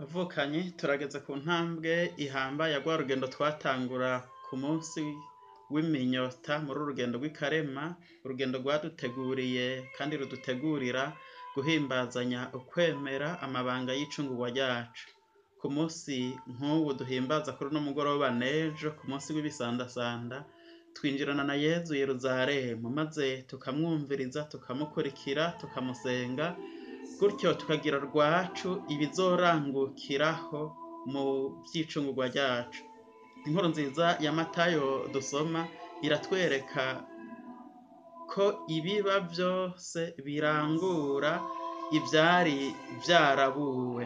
Bavukanyi, turageze ku ntambwe ihambaye ya rwa rugendo twatangura ku munsi w'iminyota muri uru rugendo rw'ikarema, urugendo rwaduteguriye kandi rudutegurira guhimbazanya ukwemera amabanga y'icungurwa ryacu. Ku munsi nk'uwu duhimbaza kuri uno mugoroba n'ejo, ku munsi w'ibisandasanda, twinjirana na Yezu Yeruzalemu, maze tukamwumviriza, tukamukurikira, tukamusenga, gutyo tukagira rwacu ibizorangukiraho mu vy'icungurwa ryacu. Inkuru nziza ya Matayo dusoma iratwereka ko ibiba vyose birangura ivyari vyarabuwe.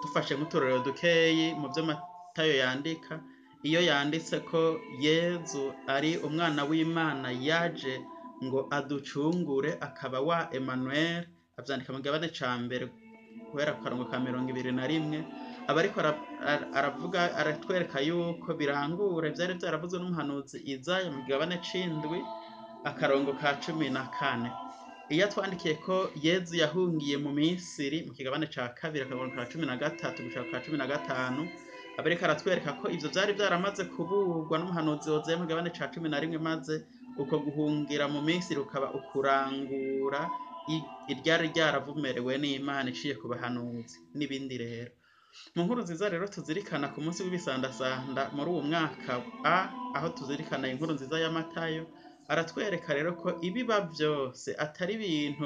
Dufashe nk'uturorero dukeyi mu vyo Matayo yandika, iyo yanditse ko Yezu ari umwana w'Imana yaje ngo aducungure akaba wa Emmanuel, avyandika mu kigabane ca mbere guhera ku karongo ka 21, aba ariko aravuga, aratwereka yuko birangura ivyari vyaravuzwe n'umuhanuzi Izaya mu kigabane c'indwi akarongo ka 14. Iyo atwandikiye ko Yezu yahungiye mu Misiri mu kigabane ca kabiri akarongo ka 13 gushika ka 15, aba ariko aratwereka ko ivyo vyari vyaramaze kuburwa n'umuhanuzi Hozeya mu kigabane ca 11, maze uko guhungira mu Misiri kukaba ukurangura iryari ryaravumerewe n'Imana iciye ku bahanuzi n'ibindi. Rero mu nkuru nziza rero tuzirikana ku munsi w'ibisandasanda muri uwu mwaka A, aho tuzirikana inkuru nziza ya Matayo, aratwereka rero ko ibiba vyose atari ibintu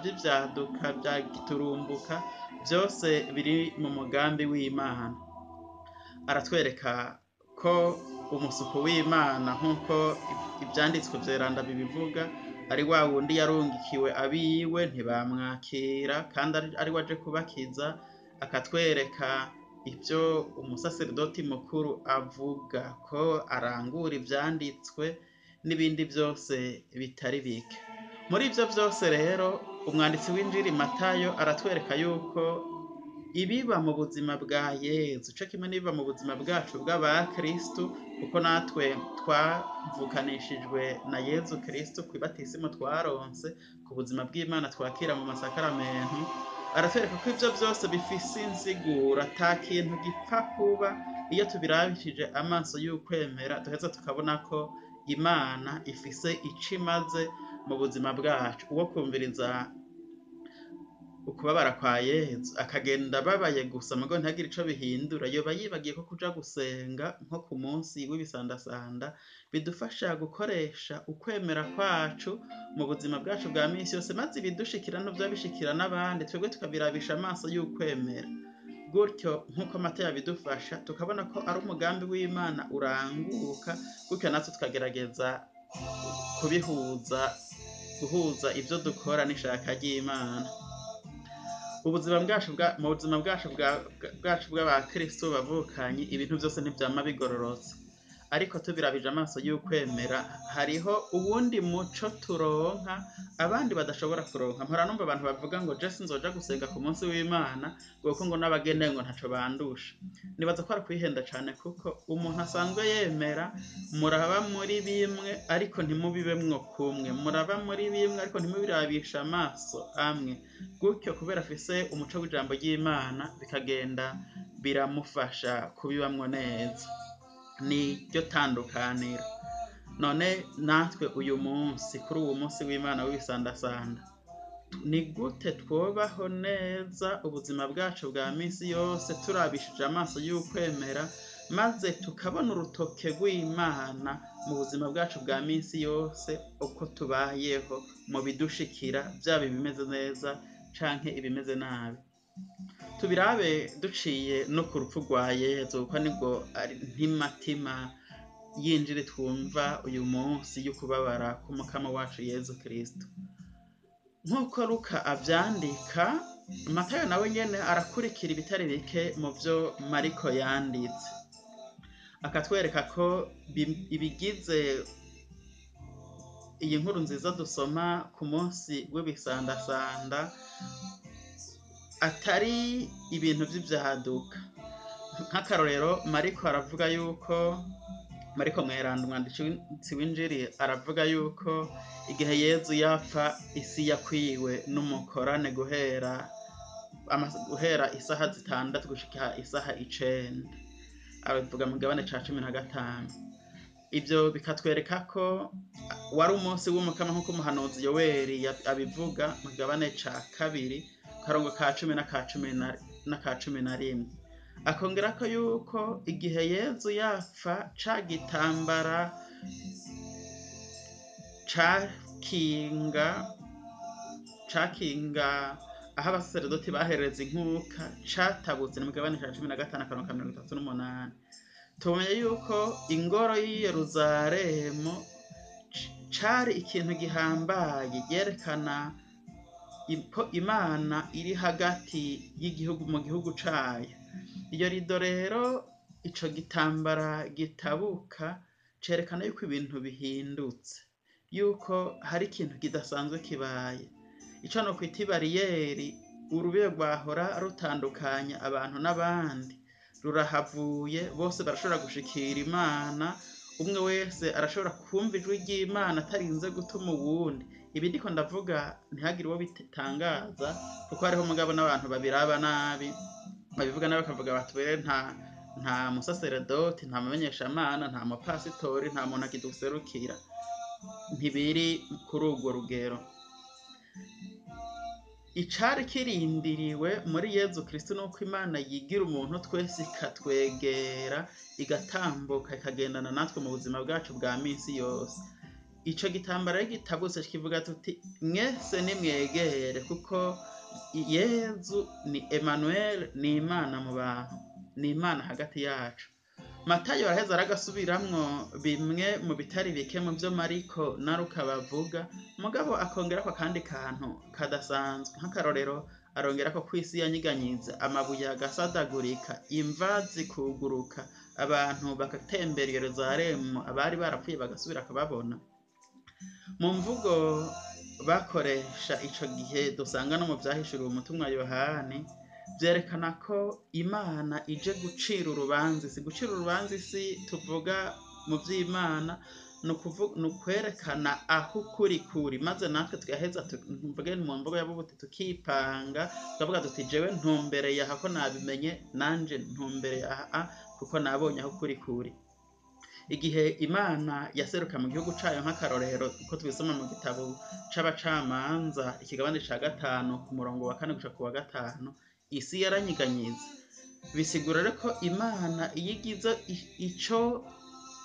vy'ivyaduka vya giturumbuka, vyose biri mu mugambi w'Imana. Aratwereka ko umusuku w'Imana, nk'uko ivyanditswe vyeranda bibivuga, ari wa wundi yarungikiwe abiwe ntibamwakira, kandi ari we aje kubakiza. Akatwereka ivyo umusaseredoti mukuru avuga ko arangura ivyanditswe n'ibindi vyose bitari bike. Muri ivyo vyose rero umwanditsi w'injiri Matayo aratwereka yuko ibiba mu buzima bwa Yezu co kimwe n'ibiba mu buzima bwacu bw'abakristu, kuko natwe twavukanishijwe na Yezu Kristu kw'ibatisimu twaronse, ku buzima bw'Imana twakira mu masakaramentu, aratwereka ko ivyo vyose bifise insiguro, ata kintu gipfa kuba. Iyo tubirabishije amaso y'ukwemera, duheza tukabona ko Imana ifise ico imaze mu buzima bwacu. Uwo kumviriza ukubabara kwa Yezu akagenda ababaye gusa mugo ntagire ico bihindura, yoba yibagiye ko kuja gusenga nko ku munsi w'ibisandasanda bidufasha gukoresha ukwemera kwacu mu buzima bwacu bwa misi yose, maze ibidushikira n'ivyo bishikira n'abandi twebwe tukabirabisha amaso y'ukwemera. Gutyo nk'uko Matayo abidufasha, tukabona ko ari umugambi w'Imana uranguka, gutyo natwe tukagerageza kubihuza, guhuza ivyo dukora n'ishaka ry'Imana. Ubuzima bwacu mu buzima bwacu bw'abakristu bavukanyi, ibintu vyose ntivyama bigororotse, ariko tubirabije amaso y'ukwemera hariho uwundi muco turonka abandi badashobora kuronka. Mpora numva abantu bavuga ngo je sinzoja gusenga ku munsi w'Imana kuko ngo n'abagende ngo ntaco bandusha. Nibaza ko ari kwihenda cane, kuko umuntu asanzwe yemera muraba muri bimwe ariko ntimubibemwo kumwe, muraba muri bimwe ariko ntimubirabishe amaso amwe. Gutyo kubera afise umuco w'ijambo ry'Imana bikagenda biramufasha kubibamwo neza. Niryo tandukaniro. None natwe uyu munsi, kuri uwu munsi w'Imana w'ibisandasanda, ni gute twobaho neza ubuzima bwacu bwa misi yose turabishije amaso y'ukwemera, maze tukabona urutoke rw'Imana mu buzima bwacu bwa misi yose, uko tubayeho mu bidushikira, vyaba ibimeze neza canke ibimeze nabi? Tubirabe duciye no ku rupfu rwa Yezu, kuko nibwo ari ntimatima y'injiri twumva uyu munsi y'ukubabara k'umukama wacu Yezu Kristu. Nk'uko Luka avyandika, Matayo nawe nyene arakurikira ibitari bike mu vyo Mariko yanditse, akatwereka ko ibigize iyi nkuru nziza dusoma ku munsi w'ibisandasanda atari ibintu vy'ivyaduka. Nk'akarorero, Mariko aravuga yuko, Mariko Mweranda umwanditsi w'injiri aravuga yuko igihe Yezu yapfa isi yakwiwe n'umukorane guhera Guhera isaha 6 gushika isaha 9, abivuga mu kigabane ca 15. Ivyo bikatwereka ko wari umunsi w'Umukama, nk'uko umuhanuzi Yoweri abivuga mu kigabane ca 2, karongo ka 10 n'aka 11. Akongerako yuko igihe Yezu yapfa, ca gitambara cakinga aho abasaseredoti bahereza inkuka catabutse, ni mu kigabane ca 15, akarongo ka 38. Tumenye yuko ingoro y'i Yeruzalemu cari ikintu gihambaye, yerekana ko Imana iri hagati y'igihugu, mu gihugu cayo. Iyo rido rero, ico gitambara gitabuka, cerekana yuko ibintu bihindutse, yuko hari ikintu kidasanzwe kibaye. Ico nokwita ibariyeri, urubibe rwahora rutandukanya abantu n'abandi, rurahavuye. Bose barashobora gushikira Imana, umwe wese arashobora kumva ijwi ry'Imana atarinze gutuma uwundi. Ibi ndiko ndavuga ntihagire uwo bitangaza, kuko hariho mugabo n'abantu babiraba nabi, babivuga nabi, bakavuga bati: Nta musaseredoti, nta mumenyeshamana, nta mupasitori, nta muntu akiduserukira." Ntibiri kuri urwo rugero. Icari kirindiriwe muri Yezu Kristo nuko Imana yigira umuntu, twese ikatwegera, igatambuka, ikagendana natwe mu buzima bwacu bwa minsi yose. Ico gitambara rero gitabutse kivuga tuti: "Mwese nimwegere," kuko Yezu ni Emmanuel, ni Imana mu bantu, ni Imana hagati yacu. Matayo araheza aragasubiramwo bimwe mu bitari bike mu vyo Mariko na Luka bavuga, mugabo akongerako akandi kantu kadasanzwe. Nk'akarorero, arongerako ko isi yanyiganyiza, amabuye agasadagurika, imva zikuguruka, abantu bagatembera i Yeruzalemu, abari barapfuye bagasubira kubabona. Mu mvugo bakoresha ico gihe, dusanga no mu vyahishuriwe umutumwa Yohani, vyerekana ko Imana ije gucira urubanza isi. Gucira urubanza isi tuvuga mu vy'Imana ni ukwerekana aho ukuri kuri, maze natwe tugaheza, mvuge mu mvugo y'abubu, tukipanga, tukavuga tuti: "Jewe ntumbereye aha ko nabimenye, nanje ntumbereye aha kuko nabonye aho ukuri kuri." Igihe Imana yaseruka mu gihugu cayo, nk'akarorero uko tubisoma mu gitabo c'Abacamanza, ikigabane ca 5, ku murongo wa 4 gushika ku wa 5, isi yaranyiganyiza. Bisigura rero ko Imana iyo igize ico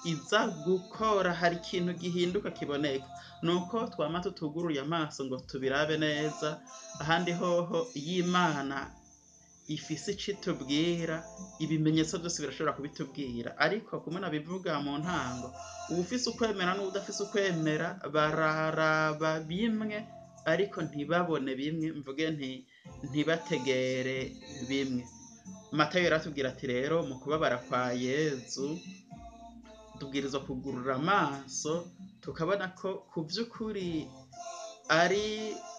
iza gukora, hari ikintu gihinduka kiboneka. Nuko twama tutuguruye amaso ngo tubirabe neza. Ahandi hoho, iyo Imana ifise ico itubwira, ibimenyetso vyose birashobora kubitubwira. Ariko kumwe nabivuga mu ntango, uwufise ukwemera n'uwudafise ukwemera bararaba bimwe, ariko ntibabone bimwe, mvuge nti ntibategere bimwe. Matayo yaratubwira ati: rero mu kubabara kwa Yezu tubwirizwa kugurura amaso, tukabona ko ku vy'ukuri ari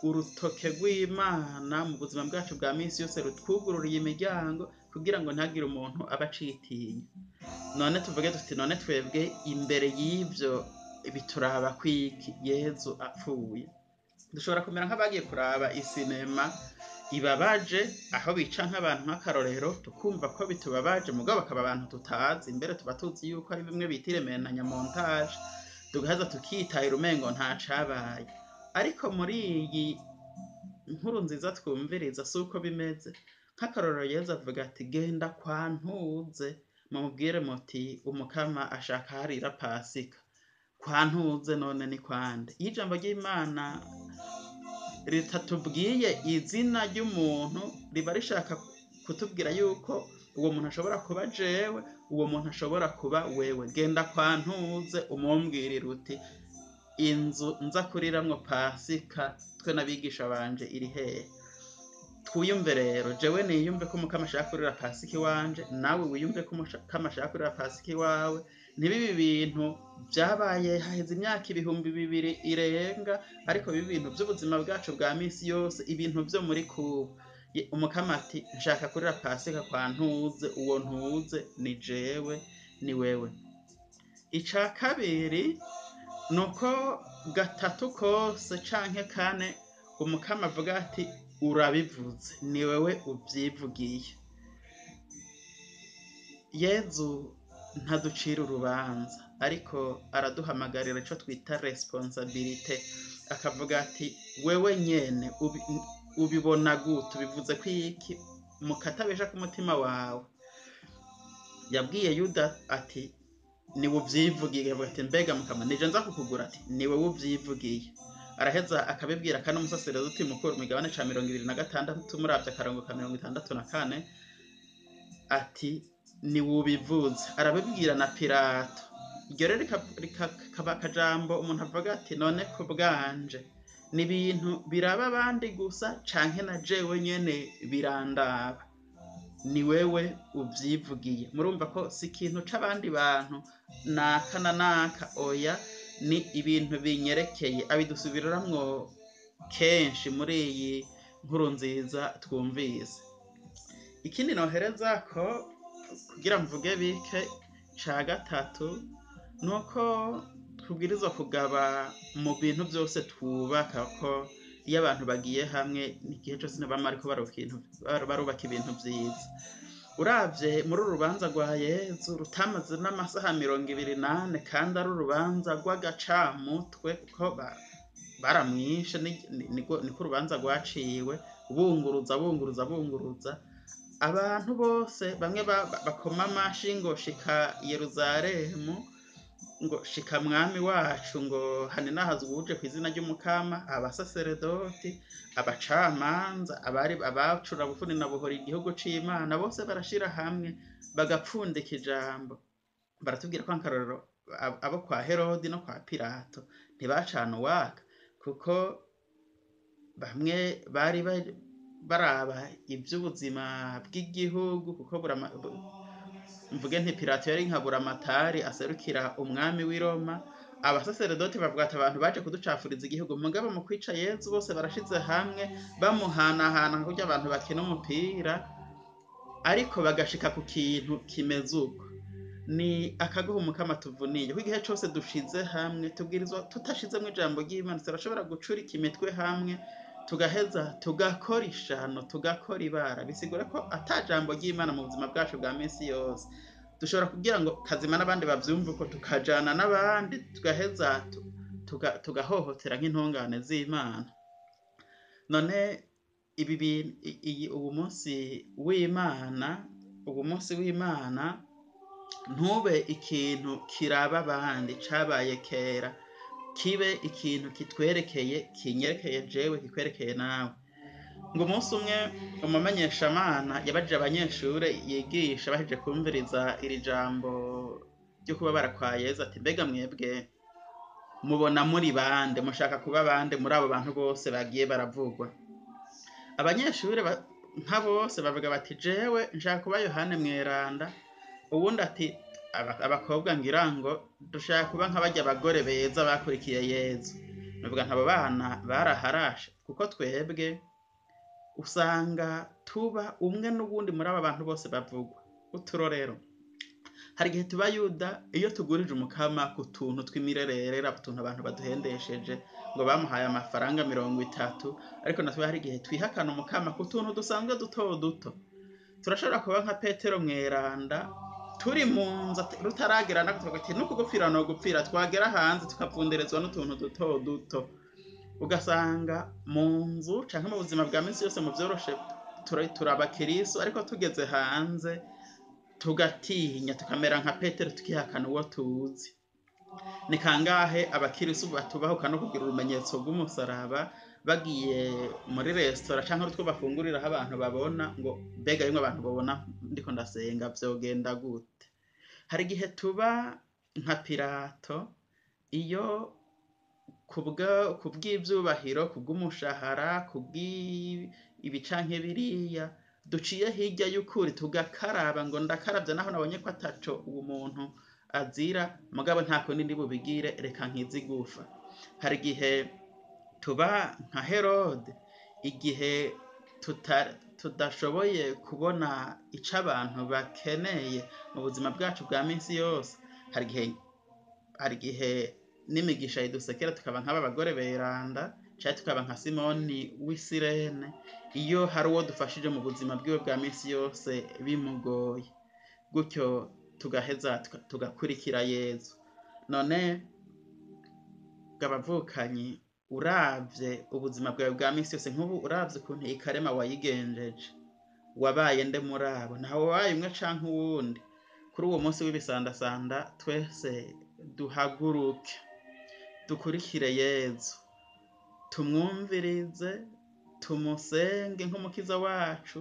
urutoke rw'Imana mu buzima bwacu bwa minsi yose, rutwugururiye imiryango kugira ngo ntihagire umuntu aba acitinya. None tuvuge tuti: none twebwe imbere y'ivyo bituraba kwiki? Yezu apfuye, dushobora kumera nk'abagiye kuraba isinema ibabaje, aho bica nk'abantu, nk'akarorero, tukumva ko bitubabaje, mugabo bakaba abantu tutazi. Imbere tuba tuzi yuko ari bimwe bita iremeranya, montage, tugaheza tukitahira umengo nta cabaye. Ariko muri iyi nkuru nziza twumviriza si uko bimeze. Nk'akarorero, Yezu avuga ati: "Genda kwa Ntuze, mumubwire muti Umukama ashaka harira Pasika." Kwa Ntuze none ni kwande? Iyo ijambo ry'Imana ritatubwiye izina ry'umuntu, riba rishaka kutubwira yuko uwo muntu ashobora kuba jewe, uwo muntu ashobora kuba wewe. Genda kwa Ntuze umumbwirire uti: "Inzu nza kuriramwo Pasika twe n'abigisha banje iri hehe?" Twiyumve rero, jewe niyumve ko Umukama ashaka kurira Pasika iwanje, nawe wiyumve ko Umukama ashaka kurira Pasika iwawe. Ntibibe ibintu vyabaye haheze imyaka 2000 irenga, ariko bibe ibintu vy'ubuzima bwacu bwa misi yose, ibintu vyo muri kubu. Umukama ati: "Nshaka kurira Pasika kwa Ntuze." Uwo Ntuze ni jewe, ni wewe. Ica kabiri nuko gatatu kose canke kane Umukama avuga ati Urabivuze, ni wewe uvyivugiye. Yezu ntaducira urubanza, ariko araduhamagarira ico twita responsabilité, akavuga ati: "Wewe nyene ubibona gute? Ubivuze ko iki mu katabesha k'umutima wawe?" Yabwiye Yuda ati: "Niwe uvyivugiye." Avuga ati: "Mbega Mukama, nije nza kukugura?" Ati: "Niwe uvyivugiye." Araheza akabibwira kandi umusaseredoti mukuru mu migabane ca 26, muravye akarongo ka 64, ati: "Niwe ubivuze." Arabibwira na Pilato. Iryo rero rikaba akajambo umuntu avuga ati: "None ku bwanje ni ibintu biraba abandi gusa canke na jewe nyene birandaba?" Ni wewe uvyivugiye. Murumva ko si ikintu c'abandi bantu naka na naka, oya, ni ibintu binyerekeye. Abidusubiriramwo kenshi muri iyi nkuru nziza twumvise. Ikindi nohereza ko kugira mvuge bike, ca gatatu, nuko tubwirizwa kugaba mu bintu vyose twubaka, ko iyo abantu bagiye hamwe igihe cose ntibama bariko barubaka ibintu vyiza. Uravye muri uru rubanza rwa Yezu rutamaze n'amasaha 24, kandi ari urubanza rw'agacamutwe, kuko baramwishe, niko urubanza rwaciwe, bunguruza, bunguruza, bunguruza, abantu bose bamwe bakoma amashi ngo: "Shika Yeruzalemu", ngo: "Shika mwami wacu", ngo: "Haninahazwe uje kw'izina ry'Umukama." Abasaseredoti, abacamanza, abari abacura bufuni na buhoro igihugu c'Imana, bose barashira hamwe bagapfundika ijambo. Baratubwira ko akarorero abo kwa Herodi no kwa Pilato ntibacana uwaka, kuko bamwe bari baraba ivy'ubuzima bw'igihugu, kuko mvuge nti Pilato yari nka buramatari aserukira umwami w'i Roma. Abasaseredoti bavuga ati: "Abantu baje kuducafuriza igihugu." Mugabo mu kwica Yezu bose barashize hamwe bamuhanahana nka kurya abantu bakina umupira, ariko bagashika ku kintu kimeze uko. Ni akagohe Umukama tuvuniye, kuko igihe cose dushize hamwe tubwirizwa tutashizemwo ijambo ry'Imana, turashobora gucurika imitwe hamwe tugaheza tugakora ishano, tugakora ibara. Bisigura ko ata jambo ry'Imana mu buzima bwacu bwa minsi yose, dushobora kugira ngo kazima n'abandi bavyumve uko, tukajana n'abandi, tugaheza tugahohotera nk'intungane z'Imana. None ibi bintu, iyi uwu munsi w'Imana, uwu munsi w'Imana ntube ikintu kiraba abandi cabaye kera, kibe ikintu kitwerekeye, kinyerekeye jewe, kikwerekeye nawe. Ngo umunsi umwe umumenyeshamana yabajije abanyeshure yigisha, bahejeje kumviriza iri jambo ryo kubabara kwa Yezu, ati: "Mbega mwebwe mubona muri bande? Mushaka kuba bande muri abo bantu bose bagiye baravugwa?" Abanyeshure nka bose bavuga bati: "Jewe nshaka kuba Yohane Mweranda." Uwundi ati: "Abakobwa ngira ngo dushaka kuba nka barya abagore beza bakurikiye Yezu." Nuvuga ntabo bana baraharashe, kuko twebwe usanga tuba umwe n'uwundi muri aba bantu bose bavugwa. Uturorero: hari igihe tuba Yuda iyo tugurije Umukama ku tuntu tw'imirerere, utuntu abantu baduhendesheje ngo bamuhaye amafaranga 30, ariko natwe hari igihe twihakana Umukama ku tuntu dusanzwe duto duto. Turashobora kuba nka Petero Mweranda, turi mu nzu rutaragera natwe ati: "Nukugupfira no gupfira." Twagera hanze tukavunderezwa n'utuntu duto duto. Ugasanga mu nzu canke mu buzima bwa minsi yose mu vyoroshe turi abakirisu, ariko tugeze hanze tugatinya, tukamera nka Petero, tukihakana uwo tuzi. Ni kangahe abakirisu batubahuka no kugira urumenyetso rw'umusaraba bagiye muri resitora canke utwo bafunguriraho abantu babona, ngo: "Mbega yemwe, abantu babona ndiko ndasenga, vyogenda gute?" Hari igihe tuba nka Pilato iyo kubw'ivyubahiro, kubw'umushahara, kubw'ibi canke biriya, duciye hirya y'ukuri, tugakaraba ngo: "Ndakaravye naho nabonye ko ataco uwo muntu azira, mugabo nta kundi ndi bubigire, reka nkize igufa." Hari igihe tuba nka Herode igihe tudashoboye kubona ico abantu bakeneye mu buzima bwacu bwa minsi yose. Hari igihe n'imigisha idusekera, tukaba nk'aba bagore beranda. Canke tukaba nka Simoni w'i Sirene, iyo hari uwo dufashije mu buzima bwiwe bwa minsi yose bimugoye. Gutyo tugaheza tugakurikira Yezu. None abavukanyi, uravye ubuzima bwawe bwa minsi yose, nk'ubu uravye ukuntu ikarema wayigenjeje, wabaye nde muri abo? Ntawe wabaye umwe canke uwundi. Kuri uwo munsi w'ibisandasanda twese duhaguruke, dukurikire Yezu, tumwumvirize, tumusenge nk'umukiza wacu,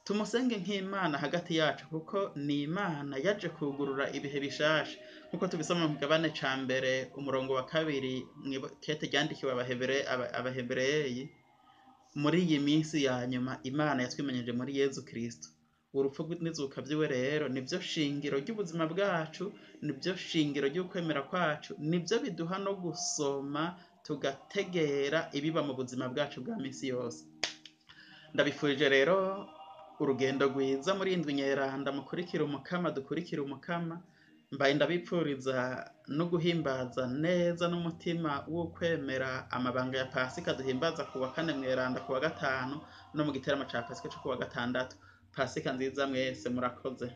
tumusenge nk'Imana hagati yacu, kuko ni Imana yaje kugurura ibihe bishasha, nk'uko tubisoma mu kigabane ca mbere umurongo wa kabiri mw'ikete ryandikiwe Abahebereyi. Muri iyi minsi ya nyuma Imana yatwimenyeje muri Yezu Kristo. Urupfu n'izuka vyiwe rero nivyo shingiro ry'ubuzima bwacu, nivyo shingiro ry'ukwemera kwacu, nivyo biduha no gusoma tugategera ibiba mu buzima bwacu bwa minsi yose. Ndabifurije rero urugendo rwiza muri indwi nyeranda, mukurikire Umukama, dukurikire Umukama. Mbaye ndabipfuriza no guhimbaza neza n'umutima w'ukwemera amabanga ya Pasika duhimbaza ku wa kane mweranda, ku wa gatanu, no mu giteramo ca Pasika co ku wa gatandatu. Pasika nziza mwese, murakoze.